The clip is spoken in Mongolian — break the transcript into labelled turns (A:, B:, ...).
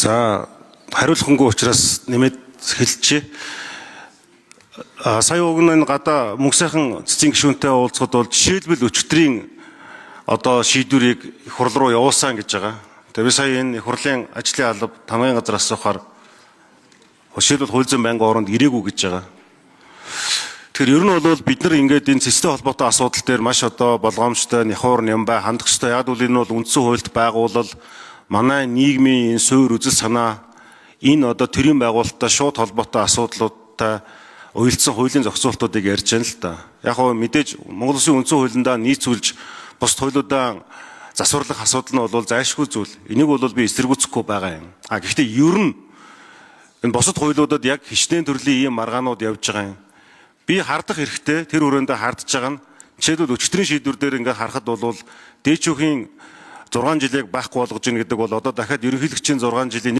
A: За, хариулахынгүй учраас нэмээд хэлчихье. А сая уг нь энэ гадаа мөнх сайхан цэцгийн гишүүнтэй уулзахад бол жишээлбэл өчигдрийн одоо шийдвэрийг их хурл руу явуулсан гэж байгаа. Тэгээ би сая энэ их хурлын ажлын алба тамгын газар асуухаар жишээлбэл хууль зүйн байнгын оронд ирээгүй гэж байгаа. Тэгэхээр ер нь бол бид нар ингээд энэ цэцтэй холбоотой асуудал дээр маш одоо болгоомжтой, няхуур нямбай хандах ёстой. Яг бол энэ бол үндсэн хуульд байгуулал манай нийгмийн энэ суур үзэл санаа, энэ одоо төрийн байгуулалттай шууд холбоотой асуудлуудтай уялдсан хуулийн зохицуултуудыг ярьж байна л да. Яг хоо мэдээж Монгол Улсын үндсэн хуулиндаа нийцүүлж бусд хуулиудаа засварлах асуудал нь бол зайлшгүй зүйл. Энийг бол би эсэргүүцэхгүй байгаа юм. А гэхдээ ер нь энэ бусад хуулиудад яг хичнээн төрлийн ийм маргаанууд явж байгаа юм. Би хардах хэрэгтэй, тэр өрөөндөө хардж байгаа нь жишээлбэл өчигдрийн шийдвэр дээр ингээ харахад бол дээчүүхийн 6 жилийг байхгүй болгож гин гэдэг бол одоо дахиад ерөнхийлөгчийн 6 жилийн